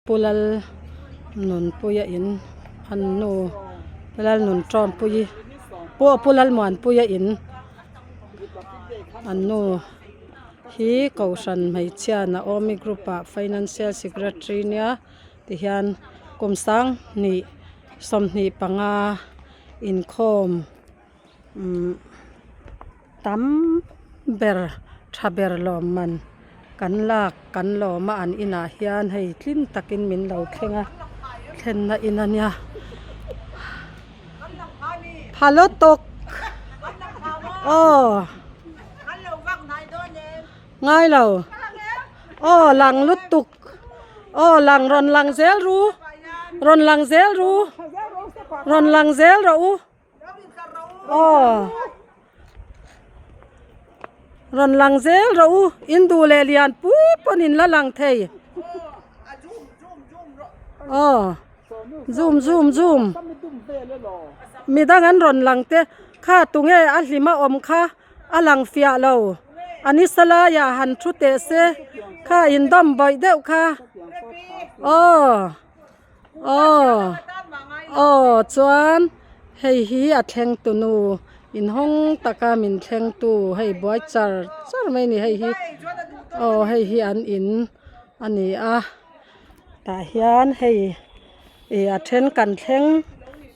Pu Lal Nunpuia in an nu Pu Lal Nunṭawmpuii pawh Pu Lal Muanpuia in an nu hi kohhran hmeichhia Naomi group ah financial secretary nia tihian kum sanghnih 25 inkhawm umm tam ber tha ber lawm man kan lak kan lawm a an inah hian hei tling takin min lo thleng a thlenna in a nia phalo tawk aw ngailo aw lang lutuk aw lang rawn lang zel ru rawn lang zel ru rawn lang zel rawh u. Aw rawn lang zel rawh u in duh leh lian pui pawn in la lang thei aw zoom zoom zoom midang an rawn lang te kha tunge a hlim a awm kha a lang fiah lo a ni salai ah han thu teh se kha in dawm bawih deuh kha aw. Aw aw chuan hei hi a thleng tu nu inhawng taka min thleng tu hei buai char char mai a ni hei hi aw hei hi an in a ni a tah hian hei ih a then kan thleng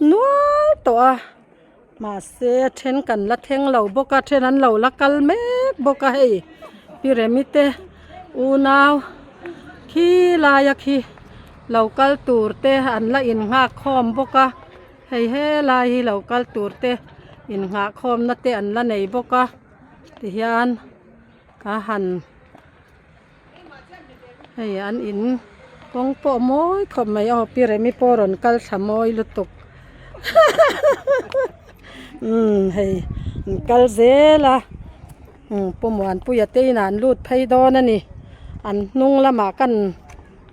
nual tawh a mahse a then kan la thleng lo bawk a then an lo la kal mek bawk a hei pi remi te unau khi laia khi lo kal tur te an la innghak khawm bawk a hei helai hi lo kal tur te innghah khawm na te an la nei bawk a tihian ka han hei an in kawng pawh mawi khawp mai aw pi remi pawh rawn kal thla mawi lutuk umm hei an kal zel a umm pu muanpuia te inah an lut phei dawn a ni an hnung lamah kan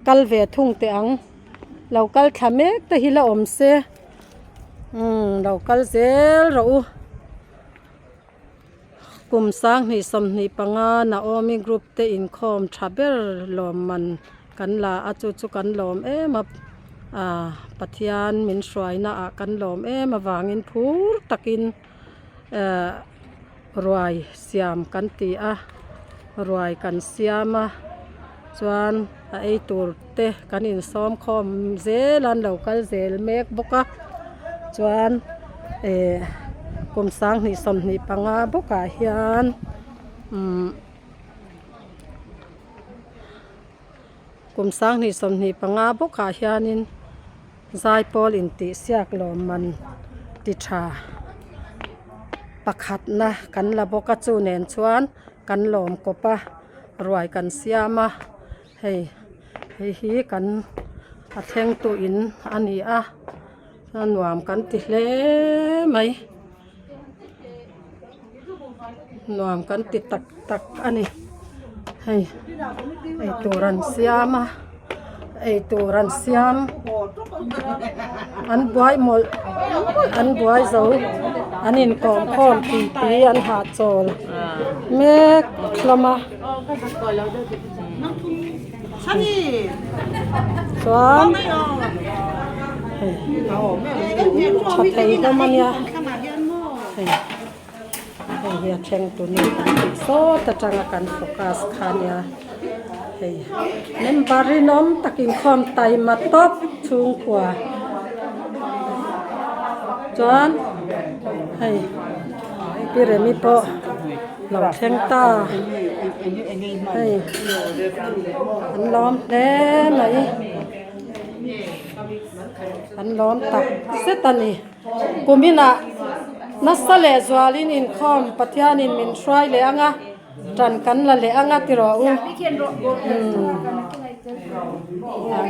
kal ve thung teh ang lo kal thla mek te hi la awm se umm lo kal zel rawh u. Kum 2025 Naomi Group te inkhawm tha ber lawmman kan la a, chu chu kan lawm em a, ah Pathian min hruaina ah kan lawm em avangin phur takin eh ruai siam kan ti a, ruai kan siam a, chuan a ei tur te kan insawm khawm zel a an lo kal zel mek bawk a chuan eh kum 2025 bawkah hian umm kum 2025 bawkah hianin zaipawl intihsiak lawmman ti tha pakhatna kan la bawk a chu nen chuan kan lawm kawp a ruai kan siam a. Hei hei hi kan a thleng tu in a ni a a nuam kan ti hle mai nuam kan ti tak tak a ni hei eitur an siam a eitur an siam an buai mawlh mawlh an buai zo an inkawm khawm tih tih an hahchawl mek hlawm a. Chuan hei tha thei hlawm a nia hei hei hi a thleng tu nu kan tih sawt atanga kan focus kha a nia hei member rinawm tak inkhawm taima tawp chhungkua chuan hei pi remi pawh. Lo thleng ta hei an lawm hle mai an lawm tak zet a ni kum inah nasa leh zualin inkhawm Pathianin min hruai leh ang a tan kan la leh ang a ti rawh u umm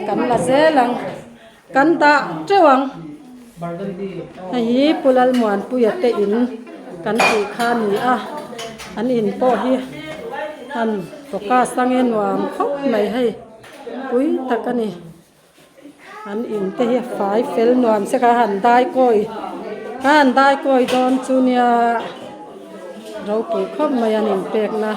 kan la zel ang kan dah teuh ang. Hei hi Pu Lalmuanpuia te in kan tih kha a ni a, an in pawh hi han focus ang e nuam khawp mai hei pui tak a ni an in te hi a fai fel nuam se kha han dai kawi kha han dai kawi dawn chu nia ropui khawp mai an inpekna.